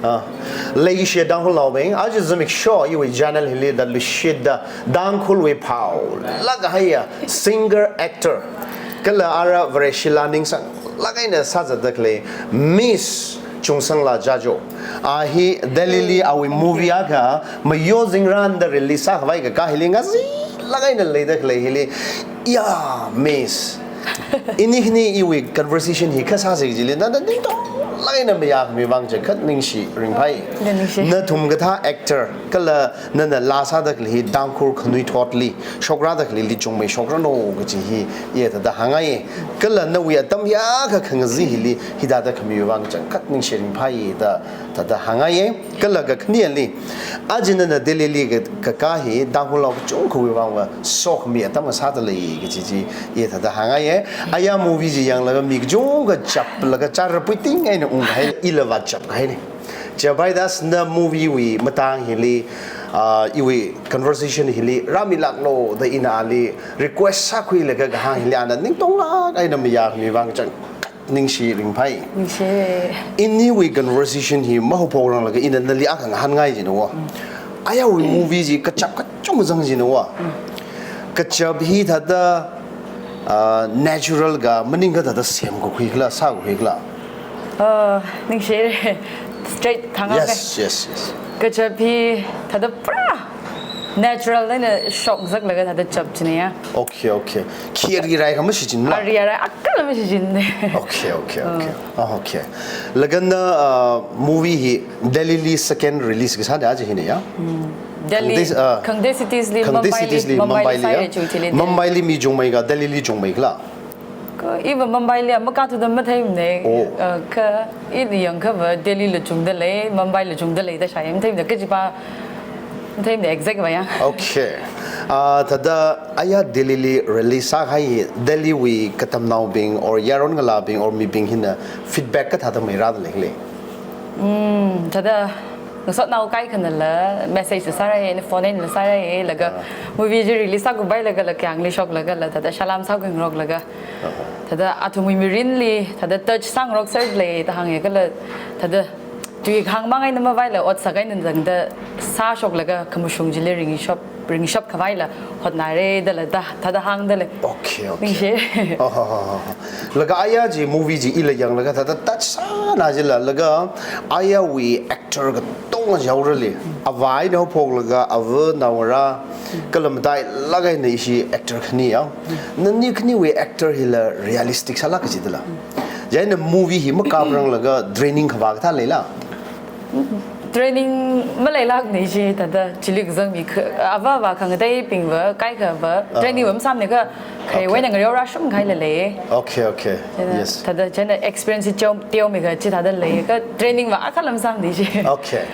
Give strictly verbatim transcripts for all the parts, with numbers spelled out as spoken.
Ah, leishiya Tangkhulnaobing, aja zimiksho iwui channel hili da lushida Tangkhulwui phaolāk kahaiya singer, actor, kala ara Vareshi laa ningsanglāk eina sāzatda khalei Miss Chungsangla Jajo. A hi Delhili awui movie akha Mayo Zingran da release sākhavai kakā hili ngazilāk eina leida khalei hili, ya, Miss. Ini khani iwui conversation hi kha sāsi kajili, nana ningtonglāk eina mayākhami vang changkhat ningshi ringphai. Ningshi. Nathum kathā actor, kala nana laa sāda khalei hi Tangkhul khanuithotli shokrāda khaleili chungmei shokranu kaji hi iya thāda hāngngaiya. Kala nawui atam hi akha khangazin hili hithāda khami vang changkhat ningshi ringphai da thāda hāngngaiya. Kala kakhaneli, aja nana Delhili ka, kakā hi Tangkhulnao kachungkhawui vangva sokhami atam akha sāda lei kaji chi iya thāda hāngngaiya. Aya movie chi yanglaga mi kachungkha chaplaga chara puiting eina ungkahai, ila vāchap kahaina. Chiya Baidas, na movie wui matang hili, ah, iwui conversation hili rāmilāklu da ina ali request sākhuilaga kahāng hili ana ningtonglāk eina mayākhami vang chang ningshi ringphai. Ningshi. Iniwui conversation hi mahaophok ranglaga ina nali akha ngahānngai jina wa. Mm. Ayawui movie chi kachap kachungkha zang jina wa. Mm. Kachap hi thāda, ah, natural ka maningkha thāda semkakhui khala, sākakhui khala? Uh, ningshi. Straight thangam. Yes, yes, yes. Kachap hi thāda pura natural eina shokzaklaga thāda chap jina ya. Okay, okay. Khi ari rai kha mashichinla? Ari rai akhala mashichin. Okay, okay, okay. Uh. Ah, okay. Laga na, ah, movie hi Delhili second release kasāna aja hina ya? Hmm. Delhi, Khangte, ah, Khangte cities li, Khangte Mumbai cities li, li, Mumbai li Mumbai li ya? Sāya chu chili Delhi. Mumbai li mi chungmei ka, Delhili chungmei khala? Kha iva Mumbai li makathuda matheimana. Oh. Uh, kha i yangkhava Delhila chungda lei, Mumbaila chungda lei da shāya, matheimana, kajipa matheimana exact va ya. Okay. Ah, thāda aya Delhili release sākahai Delhiwui katamnaobing or yaron ngalābing or mibing hina feedback kathāda meirāda leili? Hmm, thāda ngasotnao kaikhanala message sārai, phone einala sārai, laga, ah, movie chi release sākhuipailagala kayāngli shoklagala thāda salam sākhuingaroklaga. Uh-huh. Thāda athumwui mirinli thāda touch sāngarokser lei da hānga kala thāda tui kahāng mang eina mavaila otsak eina tangda sāshoklaga khamashung chili ringshap, ringshap khavaila hotnare dala da, thāda hāngda lei. Okay, okay. Ningshi. Oh, oh, oh, oh. Laga aya chi movie chi ila yanglaga thāda touch sāna jila, laga ayawui actor katonga yaorali, avā eina haophoklaga ava naongarā kala matailāk eina ishi actor khani ya. Nani khaniwui actor hila realistic sālāk kajidala? Chieina movie hi makapranglaga training khavā kathā leila? Training maleilākna chi, thāda chili kazang mi kha, avā avā khangateibingva, kaikhava, ah, training va masāmana kha, khare, okay, wui eina ngareo rāshungkahaila lei. Okay, okay. Chieina, yes, thāda chieina experience chi chom, teomi kha chithāda lei, kha training va akhala masāmana chi. Okay.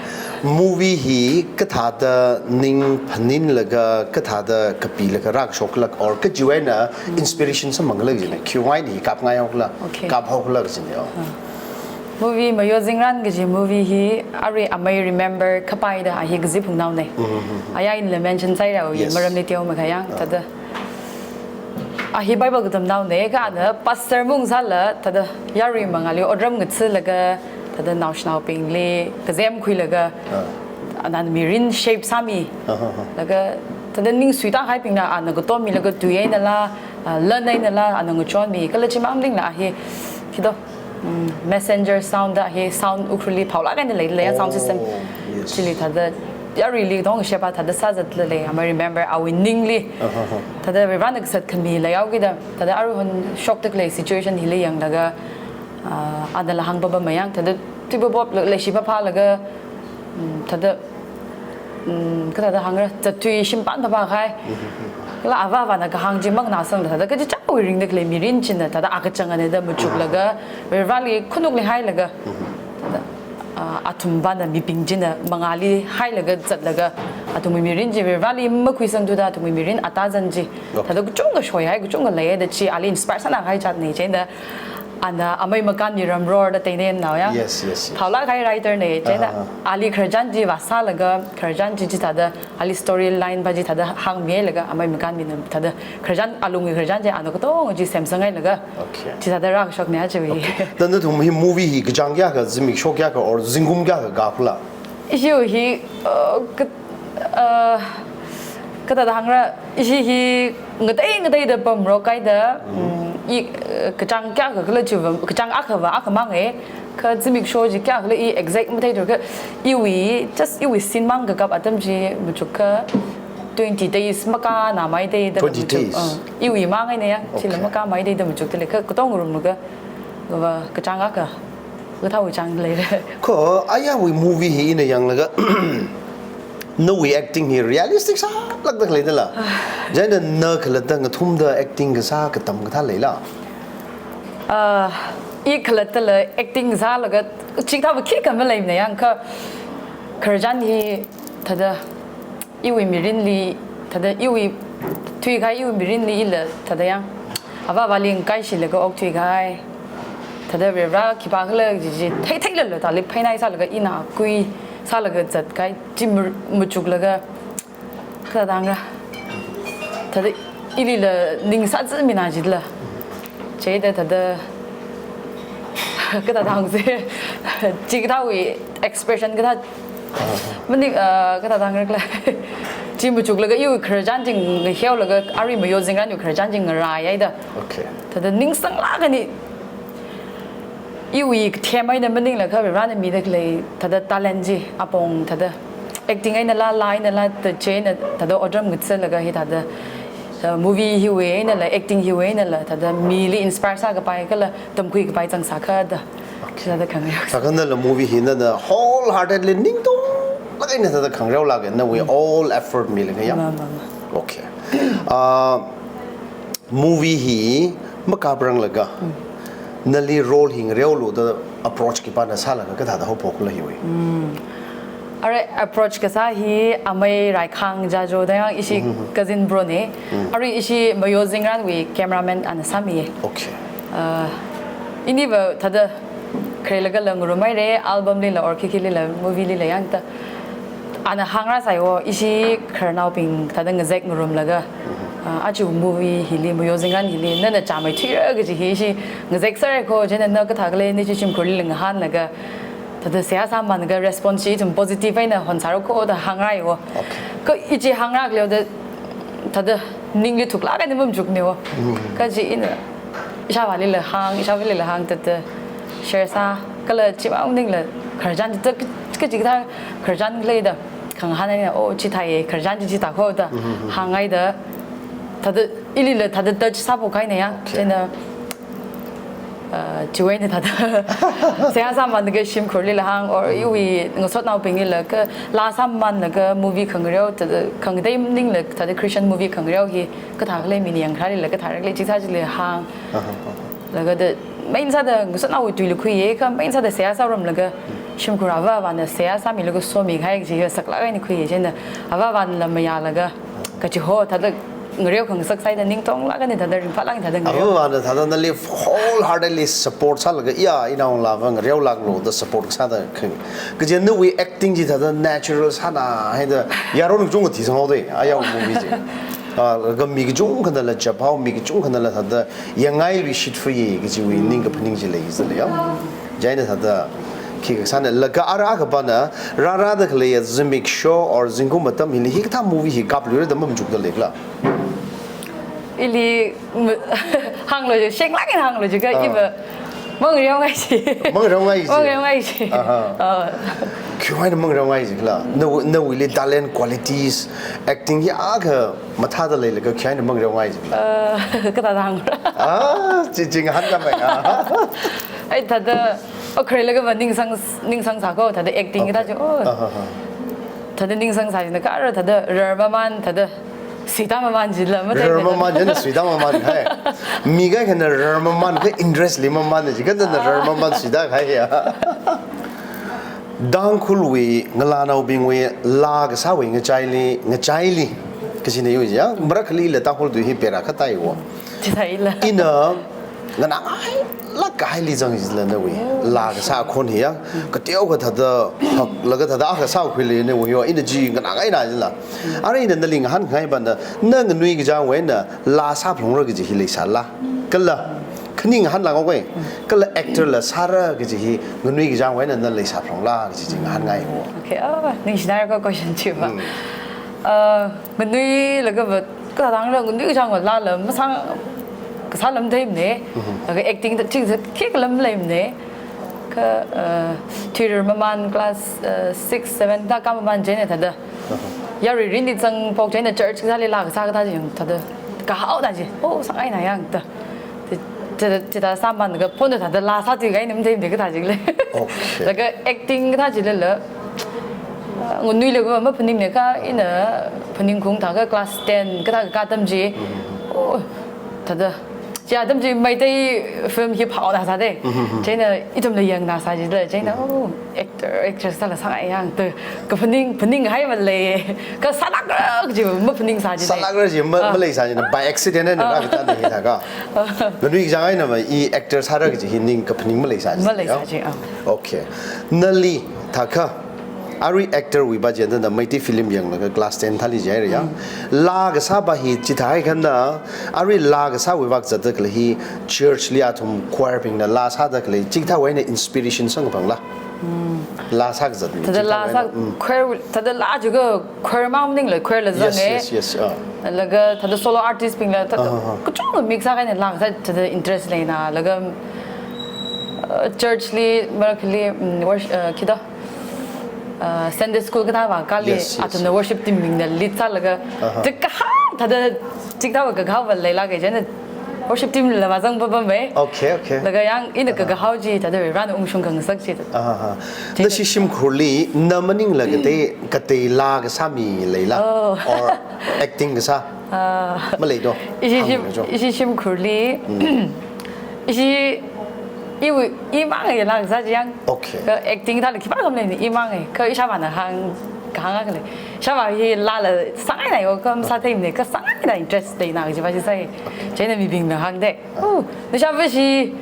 Movie hi kathāda ning phaninlaga, kathāda kapilaga rākashok khala or kachiwui eina, mm, inspiration samphang khala jina, khiwui eina hi kapngai haokhala, okay, kaphao khala jina ya. Ah. Movie Mayo Zingran kaji movie hi arui amei Remember Khapaida, a hi Kazip Phungnaona. Mm-hmm. Aya inla mention sāhaira, yes, maramli teomi kha ya, ah, thāda. A hi Bible katamnaona, kha ana pastor maungsāla, thāda yarui mangāli otram ngathalaga, thāda naoshinaobingli kazem khuilaga, ah, ana mirin shape sāmi. Ah, ah, ah. Laga thāda ning suitā haibingna ana katomilaga tui einala, ah, lan einala ana ngachonmi, kala chimang maningla a hi, khi do, mm, messenger sound da hi sound Ukhrulli phaolāk eina leilei ya, sound system. Oh, yes. Chili thāda yaruili dong shepa thāda sāzatla lei, amei Remember awui ningli. Uh-huh. Thāda Varena kasat khami leihaokida, thāda aruihon shokda khalei situation hili yanglaga, ah, anala hāngpapa mayang, thāda tui bobop le, leishi paphalaga, mm, thāda, mm, kathāda hāngra, zattui shimpan papakahai. Mm-hmm. Kala avā avāna kahāng chi manganāsangla thāda kachichāwui ringda khalei mirin china thāda akachang anida machuklaga, ah, Vareli khanukli hailaga, mm-hmm, thāda, ah, athumvana mibing china mangāli hailaga zatlaga, athumwui mirin chi Vareli makhuisangthuda athumwui mirin atazan chi, okay, thāda kachungkha shoihai, kachungkha leiya da chi ali inspire sānākahai jatna. Chieina Ana Amei Makanmi Ramror da Teinen nao ya. Yes, yes, yes. Phaolāk kahai writer na, chieina Ah. ali khararchan chi vāsālaga, khararchan chi chithāda, ali storyline pa chithāda hāngmilaga, Amei Makanmina thāda khararchan, alungwui khararchan chi ana katonga chi semsanghailaga, Okay. chithāda rākashokna chiwui. Okay. Thāda nathum hi movie hi kachāng kayākha, zimiksho kayākha, or zingkum kayākha kaphala? Ishi hi, uh, ka-, uh, kathāda hāngra, ishi hi ngatei ngateida pamrok kahaida, Mm. mm, i, uh, kachāng kayākha khala chiva, kachāng akhava akhamang e, kha zimiksho chi kayākhala i exact matheithura kha, iwui, just iwui scene mang kakap atam chi machukakha twenty days makānāmeida da Twenty machuk, days? uh, iwui mang eina ya, chila Okay. makāmeida da machukdalei kha, katonga ngarumlaga, va kachāng akha, kathāwui chāng leira. Kha, ayāwui movie hi ina yanglaga, nawui acting hi realistic sālākda khaleidala. Ah. Chieina na khalatta ngathumda acting kasā katam kathā leila? Ah, i khalattala acting sālaga, chikathāva khikha maleimana ya, kha khararchan hi thāda iwui mirinli, thāda iwui thuikahai iwui mirinli ila thāda ya, avāvali ngakaishilaga okthuikahai, thāda Varivara khipākhala chi chi theithei lala thāli phainai sālaga ina kui sālaga zatkahai chi ma-, machuklaga, kathāda hāngra, thāda ilila ning sāzimina chila. Chieina thāda, kathāda hāngsa, chikathāwui expression kathā, maning, uh, kathāda hāngra khala. Chi machuklaga iwui khararchan chi ngaheolaga, arui Mayo Zingranwui khararchan chi ngarāhaida. Okay. Thāda ningsanglāk eina, iwui kathem eina maningla kha Varena mida khalei thāda talent chi, apong thāda acting einala, laa einala, thāda chieina thāda otram ngathalaga hithāda, uh, movie hiwui einala, acting hiwui einala, thāda mili inspire sākapai kala tamkhuikapai zangsākha da. Okay. Thāda khangareo. Sākhanala movie hi nana wholeheartedly ningtonglāk eina thāda khangareolāka, nawui Mm. all effort milaga ya. Ma, ma, ma. Okay. Uh, movie hi makapranglaga, Mm. nali role hi ngareolu da approach khipāna sālaga kathāda haophokla hiwui? Mm. Arui approach kasā hi Amei Raikhang Jajo da ya, ishi Mm-hmm. cousin bro na. Mm. Arui ishi Mayo Zingranwui cameraman ana sāmiya. Okay. Uh, iniva thāda kharelagala ngarumhaira, album lila or khikhi lila, movie lila ya thāda. Ana hāngrāsai wo, ishi khararnaobing thāda ngazek ngarumlaga, Mm-hmm. uh, aja movie hili, Mayo Zingran hili, nana chāmeithuira kaji hi ishi ngazek sāra kho, chieina na kathā khalei ni chi shimkhurlila ngahānlaga, thāda seihā sāmānlaga response chi ithum positive eina honsāra kho da hāngrāi wo. Okay. Kha i chi hāngrā khaleo da, thāda ningli thuklāk eina mamachukna wo. Mm. Kha chi ina ishāvālila hāng, ishāvālila hāng thāda share sā, kala chimang maningla khararchan thāda, kaji kathā khararchan leida khangahān eina, oh, chithāya, khararchan chi chithā kho da Mm-hmm. hānghaida, thāda ilila thāda touch sāphokhaina ya. Okay. Chieina, uh, chiwui eina thāda seihā sāmānlaga shimkhurlila hāng, or Mm. iwui ngasotnaobinglila kha laa sāmānlaga movie khangareo, thāda khangatei maningla thāda Christian movie khangareo hi kathā khalei mina yangkharālila kathāra khalei chi sā chili hāng. Aha, aha. Laga da main sāda ngasotnaowui tuili khuiya, kha main sāda seihā sārumlaga shimkhur avāvana seihā sāmilaga somikahai chi saklāk eina khuiya, chieina avāvanala mayālaga kachi ho, thāda ngareo khangasak sāhaida ningtonglāk eina thāda ringphālāk eina thāda ngareo. Avāvana thāda nali wholeheartedly support sālaga, ya, inaongalāva ngareolāklu da support sāda kha. Kaje nawui acting chi thāda natural sāna haida, yaron kachungkha thisanghaoda, ayāwui movie chi. Ah, laga mi kachungkhanala chaphao, mi kachungkhanala thāda yangngailui shitfui kajiwui Mm. ningkaphaning chi leisālei ya. Chieina thāda khikha sāna, laga ara akhapana, rārāda khalei zimiksho or zingkum atam hili hikathā movie hi kapluira da mamachukdalei khala? Ili, m-, hānglu chi, shenglāk eina hānglu chi kha Ah. iva mangareongai chi. Mangareongai chi? Mangareongai chi. Aha. Ah. Khiwui eina mangareongai chi khala? Naw-, nawuili talent, qualities, acting hi akha mathāda leilaga khiwui eina mangareongai chi khala? Uh, kathāda hāngra. Ah, chi chi ngahānkāmei. Ah. Ai, thāda, oh, kharelagava ningsang, ningsang sā kho, thāda acting kathā Okay. chi, oh. Ah, ah, ah. Thāda ningsang sā china kha ara thāda rarmamān, thāda suitāmamān chila mathei. Rarmamān china suitāmamān hai. Mi kaikhana rarmamān kha interest leimamān chi, kathāna Ah. rarmamān suitākahai ya. Tangkhulwui ngalānaobingwui laa kasāwui ngachaili, ngachaili kachina yo ya, marakhalila Tangkhul tui hi pera khatai wo. Chithāla. Ina nganāngailāk kahaili zang jila nawui laa kasā khon hiya, kateokha thāda haklaga thāda akha sākhuili nawui energy nganāngaina jila. Arui ina nali ngahānngai banda, na nganui kachangwui eina laa sāphalungra kaji hi leisāla? Kala khaning ngahānlāk haowa. Kala actor la sāra kaji hi nganui kachangwui eina na leisāphalungla kaji chi ngahānngai haowa. Okay, ah, ningshina ko question chi va. Ah, nganuilakha va, kathāda hāngra, nganui kachangwui laa la masāngasā lam theimana. Laga acting ta ching sa khikha lam leimana. Kha, uh, thuirar mamān class, uh, six, seven ta kāmamān chieina thāda yarui rinli zangphok chieina church kasāli laa kasā kathā chi thāda kahaoda chi. Oh, sāngaina yang ta. Chi, chi, chithāda sāmānlaga phon thāda laa sāthui kahaina matheimana kathā chi le. Okay. Laga acting kathā chilala, uh, nganuilakha maphaningmana kha ina phaningkhaung thākha class ten kathā kā atam chi. Oh, thāda chi atam chi Meitei film hi phaona sāda. Chieina ithumla yangna sā jila, chieina, oh, actor, actress sāla sāngai yang ta kaphaning, phaninghai malei. Kha sālākra kaji maphaningsā jila. Sālākra kaji ma-, maleisā jila, by accident eina rākatā na hithākha. Nganui kachang eina va i actor sāra kaji hi ning kaphaning maleisā jila. Maleisā ji, ah. Okay. Nali thākha, arui actor wui va chieina Meitei film yanglaga class ten thāli jihaira ya. Laa kasā va hi chithāhai khana, arui laa kasāwui va kazatda khalei hi church li athum choir bingna laa sāda khalei chikathāwui eina inspiration samkaphangla? Laa sākazat mi thāda laa sā, choir, thāda laa jiakha choir mang maningla choir la zanga. Yes, yes, yes, ah. Laga thāda solo artist bingla thāda kachungkha mix sākahaina laa kasā thāda interest leina. Laga, uh, church li, marakhali, mm, worship, uh, khida, uh, Sunday school kathā va kali, yes, yes, athumna worship team bingna lead sālaga, thāda kahao, thāda chikathāwui kahao va leilāka chieina worship team la va zangpapamma. Okay, okay. Laga yang ina kahao chi thāda Varena ungshung khangasak chi. Nashi shimkhurli na maningla katei, katei laa kasā mi leila? Oh. Or acting kasā? Ah. Malei do. Ishi shim, ishi shimkhurli. Ishi, iwui, imang ya laa kasā chi yang. Okay. Kha acting thāla khipākha maleimana, imang ya. Kha ishāvāna hāng, kahāng akha lei. Ishāvā hi laala sāngaina yo, kha masātheimana, kha sāngaina interest leina kaji va chi sai. Chieina mibingna hāngda. Oh, nashāvāshi,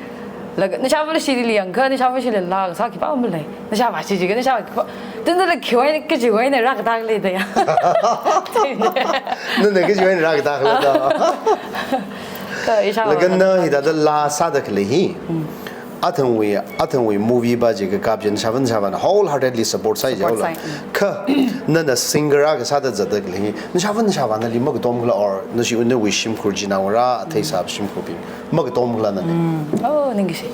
laga nashāvāshili yangkha, nashāvāshila laa kasā khipā malei. Nashāvāshi jiakha, nashāvā khipā. Tundala khiwui, kajiwui eina rākatā leida ya. Nana kajiwui eina rākatā leida. Kha ishāvā. Laga na hithāda laa sāda khalei hi. Athangwui, athangwui movie va chi kakap chi nashāvā, nashāvāna wholeheartedly support sāi. Support jihaola. Sāi, mm. Kha, nana singer akha sāda zatda khalei hi, nashāvā, nashāvāna nali makatomkhala or, nashi unawui shimkhur chinaongarā, athei sāva shimkhurbing makatomkhala nali? Mm. Oh, ningkashi.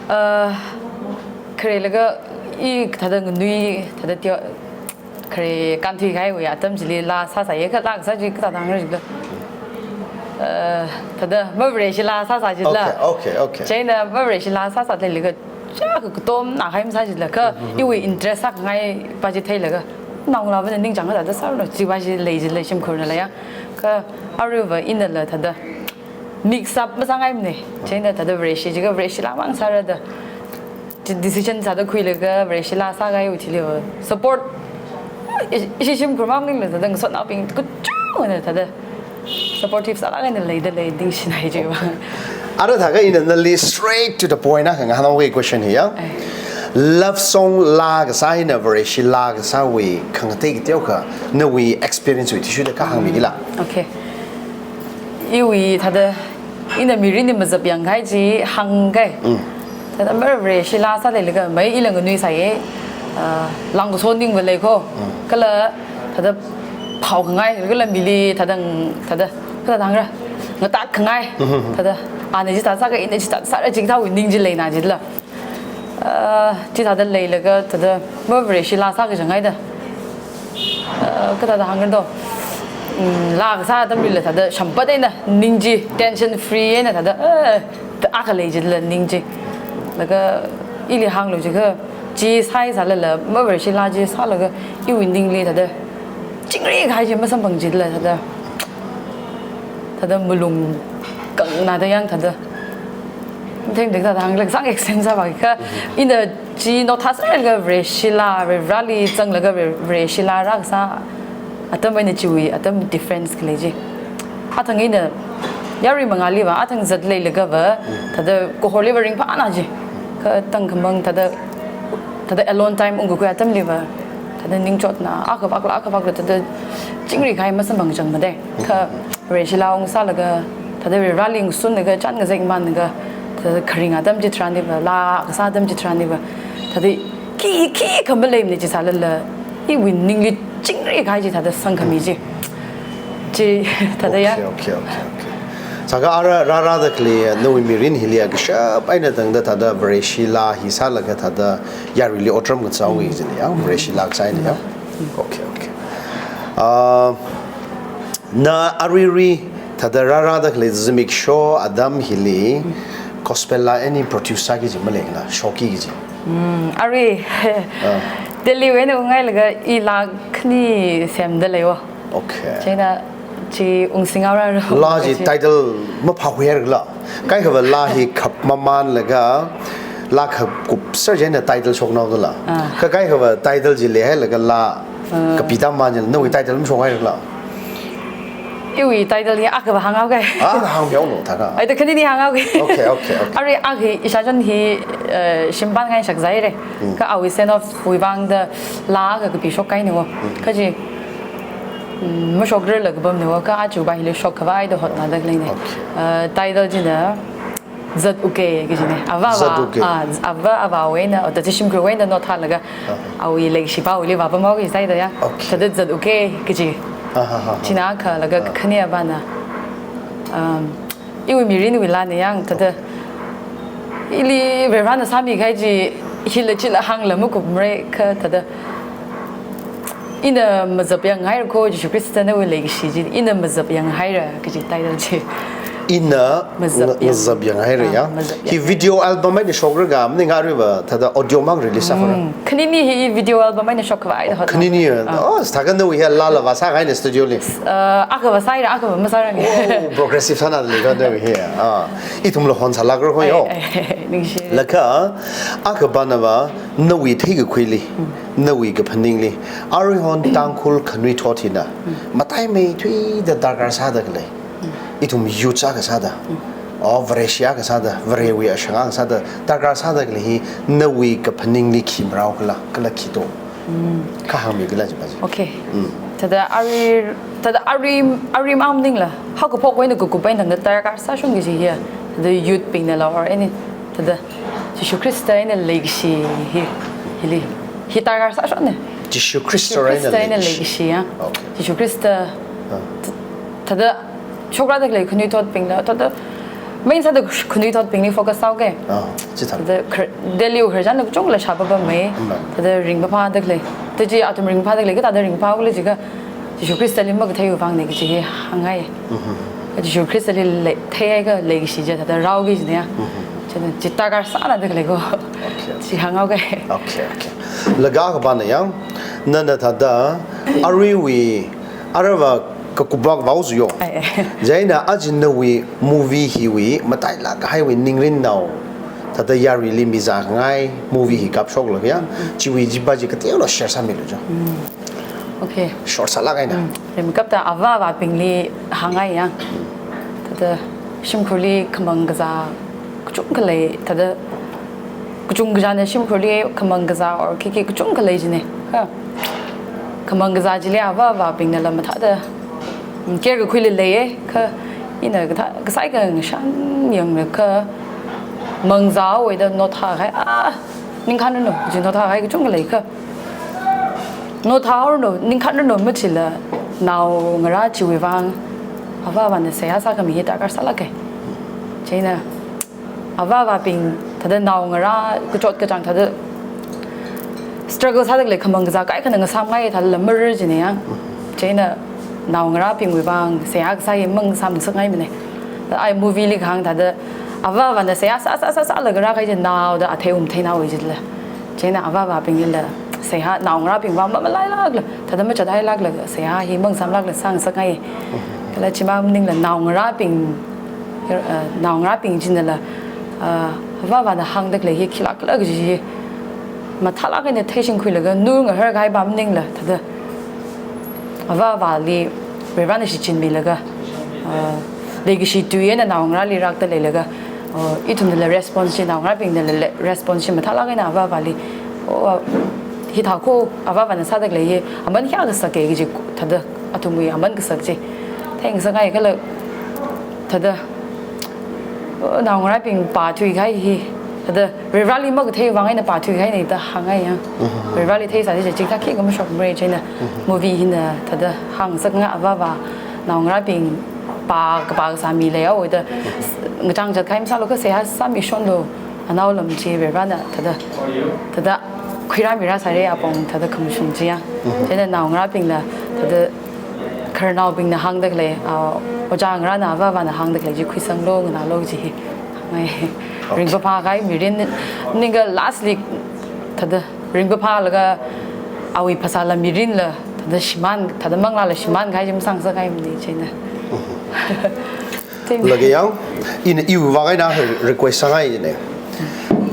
Uh, kharelaga i thāda nganui, thāda teo, khare kānthuikahaiwui atam chili laa sāsāya kha laa kasā chi kathāda hāngra jila. Eh, thāda mavareshila sāsā jila. Okay, okay, okay. Chieina mavareshila sāsā leilaga chiyākha katomna kahai masā jila kha iwui interest sākhangai va chi theilaga naongalāvana ningchāng kathāda sāra no chi va chi lei jila shimkhurnala ya. Kha aruiva inala thāda mix up masāngaimana. Chieina thāda Vareshi jiakha Vareshila mang sāra da. Chi decision sāda khuilaga Vareshila sākahaiwui thili va support. I, ishi shimkhur mang maningla thāda ngasotnaobing kachungana thāda supportive sālāk eina leida lei ningshinai chi va. Ara thākha ina nali straight to the point akha ngahānhaoki question hi ya. Ai. Love song laa kasā hina Vareshi laa kasāwui khangatei kateokha nawui experience wui athishurda kha hāngmila. Okay. Iwui thāda, ina mirinli mazap yangkahai chi hāngkahai. Mm. Thāda mavareshila sā leilaga mai ila nganuisāya, ah, langkaso ningva lei ko. Mm. Kala thāda phaokhangai, kala mili thāda, thāda, kathāda hāngra, ngatākkhangai. Mm-hmm. Thāda, ana chithā sākha, ina chithā sāra chikathāwui ning chi leina jila. Ah, chithāda leilaga thāda mavareshila sākazanghaida. Ah, kathāda hāngra do. Mm, laa kasā atamlila thāda shampat eina ning chi tension free eina thāda, eh, thāda akha lei jila ning chi. Laga ili hānglu jiakha chi sāi sālala mavareshila chi sālaga iwui ningli thāda chingri kahai chi masamphang jila thāda. Thāda malung kangna da yang thāda. Themthek thāda hānglaga sang extend sāvākha. Ina chi notha sālaga Vareshila, Vareli zanglaga Vare-, Vareshila rākasā atam eina chiwui atam difference khalei chi. Athang ina Yarui mangāliva athang zatleilagava, thada kahorliva ringphāna ji. Kha tangkhamang thada, thada alone time ungkakhui atamliva, thada ningchotna, akhavakla, akhavakla, thada chingri kahai masamphangchangmade. Kha Vareshila ungsālaga, thada Vareli ngasunlaga, chān ngazek manlaga, thada kharing atam chitharanliva, laa kasā atam chitharanliva, thada khi, khikha maleimane chi sālala, iwui ningli chingri kahai chi thada sangkhami ji. Chi thada ya. Okay, okay, okay, okay. Sākha ara rārada khalei nawui mirin hili kashap eina tangda thada Vareshila hi sālaga thada yaruili otram kazāwui jili ya, Vareshila kasā eina ya. Okay, okay. Ah, na aruirui thada rārada khalei zimiksho atam hili gospel laa any produce sāki kaji maleila, shokki kaji. Hmm, arui. Ah. Delhiwui eina ungngailaga i laa khani semda leiwo. Okay. Chieina chi ungsinghaora ro. Laa chi kaji. Title maphākhuihairala. Kaikhava laa hi khap mamanlaga, laa khakup sāchieina title shoknao dala. Ah. Kha kaikhava title chi leihailaga laa Ah. Kapi tam man chila, nawui title mashokhairala. Iwui title hi akhava hānghaoke. Ah, hāngmihaolu thākha. Ai, thada khanini hānghaoke. Okay, okay, okay. Arui akha ishāchon hi, eh, shimpan ngai shakzaire. Hmm. Kha awui send off wui vangda laa akha kapi shokkahaine wo. Hmm. Kha chi, mm, mashokrarla kapamne wo. Kha aja va hili shokkhavai da hotnada khaleine. Okay. Eh, title china Zat uke kajine. Ava ava, Zat uke. Ah, ava avāwui eina, oh, thada shimkhurwui eina nothālaga, Ah. awui leikashi pāwuili vāpamhaoki sāda ya. Okay. Thada zat uke kaji. Ah, ha, ha, ha. China akhalaga Ah. khani avāna, um, iwui mirinwui laane yang, thada ili Varena sāmikahai chi hila chila hāngla makupmare kha thada ina mazapyanghaira ko, Jishu Khrista nawui leikashi chi ina mazapyanghaira kaji title chi. Ina Mazap nga-, yang. Mazapyanghaira Ah, ya. Mazap Hi yang. Video album eina shokraga, maningakha aruiva thada audio mang release sākora. Hmm. Khanini hi video album eina shokkhavai da Oh, hotna. khanini ya. Ah. Oh, thākha nawui hi laala vāsākahaine studio li. Ah, akhava sāhaira, akhava masārange. Oh, progressive sānada leikha nawui hi. Ah. Ithumla hon sālākra ko yo. Ai, ai, ai, ningshi. Laga, akha avānava, nawui theikakhuili, Hmm. nawui kaphaningli, aruihon Tangkhul khanuithot hina, Hmm. mataimeithuida darkar sāda khalei. Hmm. Ithum youth akha sāda, Hmm. oh, Vareshi akha sāda, Varewui ashang akha sāda, darkar sāda khalei hi, nawui kaphaningli khi marao kala, kala khi to. Hmm. Kha hāngmikhala jipa chi. Okay. Hmm. Thada arui, thada arui, arui mang maningla, haokaphok eina kakup eina tangda darkar sāshungki kaji hi. Thada youth bingnala or any, thada Jishu Khrista eina leikashi hi, hili. Hi darkar sāshunne. Jishu Khrista Jishu Khrista eina eina leikashi. leikashi ya. Okay. Jishu Khrista Ah. th-, thada shokrada khalei khanuithotbingla, thada main sāda khanuithotbingli focus sāhaoke. Ah, chithā. Thada khar-, Delhiwui khararchanla kachungkhala shāpapamei. Mm. Thada ringphāda khalei. Thada chi athum ringphāda khalei, kathāda ringphāhaokhala jiakha, Jishu Khristali makatheiwui vangne kaji hi hāngngai. Mhm. Jishu Khristali lei, theihaiakha leikashi chi thada rāhaoki kajine ya. Mhm. Chieina chi darkar sānada khalei ko. Okay, okay. Chi hānghaoke. Okay, okay. Laga akha avāna yang, nana thada aruiwui, aruiva kakup vākavao zu yo. Ai, ai. Chieina aja nawui movie hiwui matailāk kahaiwui ningrinnao, thada yaruili mizāngai movie hi kapshoklaga ya, Mm. chiwui jipa chi kateola share sāmilu jo. Mm. Okay. Short sālāk eina. Mm. Rimkapta ava avābingli hāngngai ya. Thada shimkhurli khamang kazā kachungkha lei, thada kachungkha kazāna shimkhurli khamang kazā or khikhi kachungkha lei kajine. Kha khamang kazā chili ava avābingnala mathāda, mm, care kakhuili leiye. Kha ina kathā, kasai kashan yanglaga mangzāwui da nothākahai, ah, ningkhanranu, chi nothākahai kachungkha lei kha. Nothāhaoranu, ningkhanranu machila naongarā chiwui vang ava avāna seihā sākhami hi darkar sālāke. Chieina ava avābing thada naongarā kachot kachāng thada struggle sāda khalei khamang kazā kaikhana ngasāmngai thada lamar kajine ya. Chieina naongarābingwui vang seihā kasā hi mangasāmngasakngaimane. Ai movie li kahāng thada ava avāna seihā sā, sā, sā, sālaga rākahai chi naoda athei matheinaowui jila. Chieina ava avābinglila seihā, naongarābing vang mamalailākla, thada machathailaklaga seihā hi mangasāmlākla sāngasakngai. Kala chimang maningla naongarābing, eh, naongarābing chinala, eh, ava avāna hāngda khalei hi khilākla kaji hi mathālāk eina theishingkhuilaga nungaharkahai pa maningla, thada ava avāli Varena shichinmilaga, ah, Leikashi tui eina naongarāli rākta leilaga, uh, ithumnala response chi, naongarābingnala le-, response chi mathālāk eina avāvali, oh, hithākha avāvana sāda khalei hi aman kayākha kasake kaji thāda athumwui aman kasak chi theingasakngai kala thāda, uh, naongarābing pāthuikahai hi thāda Varivarāli makathei vang eina pāthuikahaina da hāngngai ya. Mhm. Varivarāli theisāda chi chithā khikha mashokmara chieina. Mhm. Movie hina thāda hāngngasakngai avāva naongarābing pā, kapā kasā mi leihaowa da ngachang chatkahai masālu kha seihā sāmishonlu, anaolam chi Varivarāna thāda, thāda khuirāmirāsāra apong thāda khamashung chi ya. Mhm. Chieina naongarābingla thāda khararnaobingna hāngda khalei, ah, ojā ngarāna avāvana hāngda khalei chi khuisanglu, nganālu chi hi hāngngai. Okay. Ringphāphākahai mirin, ningkha lastly thāda ringphāphālaga awui phasāla mirinla thāda shimān, thāda manglāla shimānkahai chi masāngasakngaimana chieina. Mhm. Chieina. Laga yang, ina iwui vang eina request sāngai ne.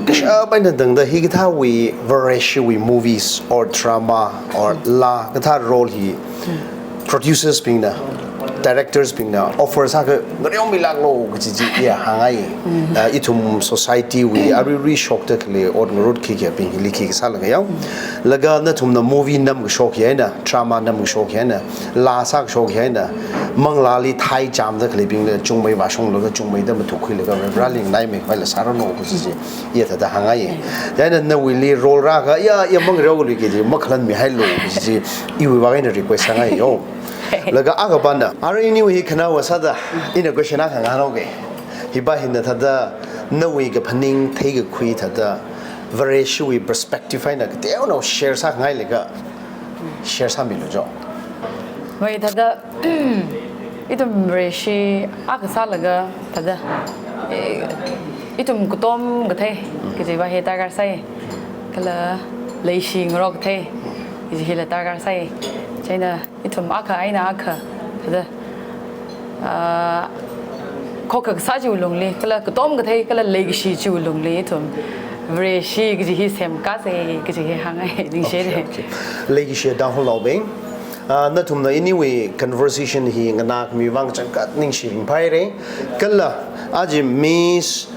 Kashap eina tangda hikathāwui Vareshiwui movies or drama or laa kathā role hi producers bingna, directors bingna offer sākha ngareomilāklu kaji chi iya hāngngai. Mm. Ah, ithum society wui aruirui shokda khalei ot ngarut khikha bing hili khikha sālaga yang. Laga nathumna movie namkashok hi eina, drama namkashok hi eina, laa sākashok hi eina, manglāli thai chamda khaleibingla chungmei vāshunglaga chungmeida mathukkhuilaga Varivarāli nganaimei khavai la sāranu kaji chi iya thāda hāngngai. Chieina nawuili role rākha, ya, ya mangareolui kaji makhalanmihailu kaji chi iwui vang eina request sāngai yo. Laga akha pāna, arui iniwui hi khanaowa sāda, ina question akha ngahānhaoke. Hipa hina thāda, nawui kaphaning theikakhui thāda, Vareshiwui perspective eina kateonao share sāngai leiakha, share sāmilu jo. Mai thāda, ithum Vareshi akha sālaga thāda, eh, ithum katom kathei kajiva hi darkar sai, kala leishi ngarok kathei kaji hila darkar sai. Chieina ithum akha eina akha thāda, ah, khokkha kasā chiwui lungli, kala katom kathei, kala leikashi chiwui lungli ithum Vareshi kaji hi semkasei kaji hi hāngngai ningshi. Okay, okay. Leikashi Tangkhulnaobing, ah, nathumna iniwui conversation hi nganākhami vang kachangkhat ningshi ringphāhaira. Kala aja Miss,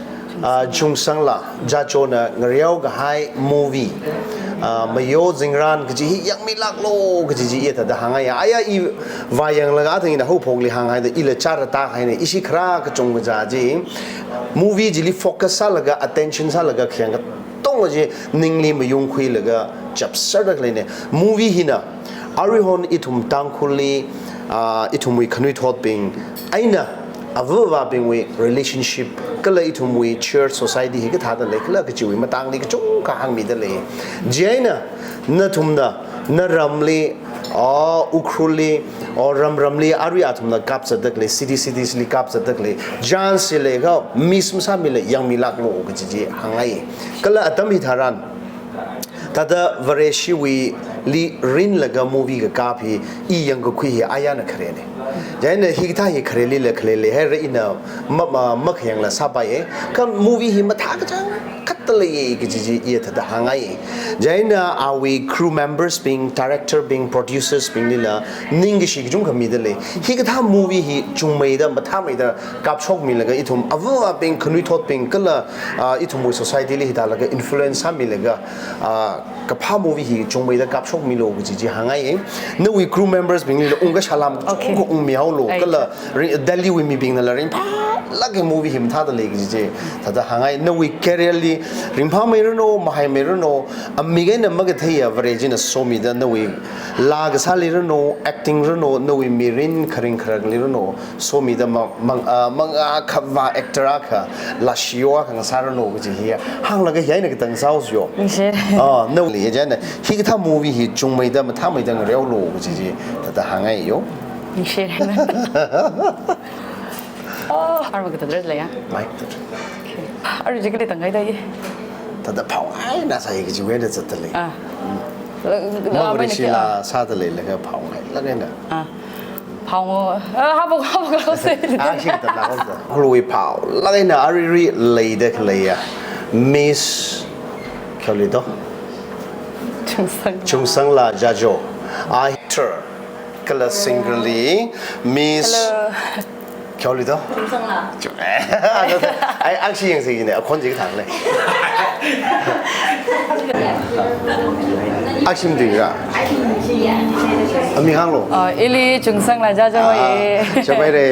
ah, Chungsanglaa Jajona ngareokahai movie, ah, Mayo Zingran kaji hi yangmilāklu kaji chi iya thāda hāngngai ya. Aya i vāyanglaga athang ina haophokli hānghaida ila chara tāhaina, ishi kharā kachungkha chi movie chili focus sālaga, attention sālaga khayang katonga chi ningli mayungkhuilaga chapserda khaleina. Movie hina aruihon ithum Tangkhulli, ah, ithumwui khanuithotbing eina avāvabingwui relationship kala ithumwui church society hi kathāda leikhala kajiwui matangli kachungkha hāngmida lei. Chieina nathumna naramli, o Ukhrulli, o ramramli arui athumna kapzatda khalei, city citiesli kapzatda khalei chance chi leiakha miss masāmila yangmilāklu kaji chi hāngngai. Kala atam hitharan thāda Vareshiwuili rinlaga movie kakap hi i yangkakhui hi ayana kharena. Chieina hikathā hi kharelila kharei leihaira, ina ma, ma, makhayangla sāpaiya. Kha movie hi mathā kachangkhatta leiya kaji chi iya thāda hāngngai. Chieina awui crew members bing, director bing, producers binglila ningkashi kachungkha mida lei. Hikathā movie hi chungmeida, mathāmeida kapshokmilaga ithum avāvabing, khanuithotbing kala, ah, ithumwui society li hithālaga influence sāmilaga, ah, kaphā movie hi chungmeida kapshokmilu kaji chi hāngngai. Nawui crew members binglila ungkashā lam, okay, kachungkha ungmihaolu. Ai, kala ri-, Delhi wui mibingnala ringphālāka movie hi mathāda lei kaji chi thāda hāngngai. Nawui career li ringphāmeiranu, mahaimeiranu, amik eina makatheiya Vare china somida nawui laa kasāli ranu, acting ranu, nawui mirin kharing kharakli ranu, somida mang, mang, ah, mangā khavā actor akha, lashio akha ngasāranu kaji hi hānglaga hi eina katang sāhaosa yo. Ningshi. Ah, nawuili chieina hikathā movie hi chungmeida mathāmeida ngareolu kaji chi thāda hāngngai yo. Ningshi. Oh, arma katadra lei ya? Mai katadra. Okay. Arui chi kali tanghaida ye? Thāda phāngai eina sāi kajiwui eina zatda lei. Ah. Mm. La, la, ma mai Vareshi na ki, laa ah, sāda leilaga phāngailāk eina. Ah. Phāngo, ah, hapok, hapok, hapok, se. Ah, shi katang na khamsa. Khului phālāk eina aruirui leida khaleiya Miss, kali to? Chungsanglaa. Chungsanglaa Jajo. Actor kala singer li Miss. Hello. Kyaoli to? Chungsangla. Chu-, eh, ai, aksi yang sini, akon jik thang le. Aksi mdu ra? Ami hanglo. Oh, ili Chungsangla jaja hoye. Ah, chabai re.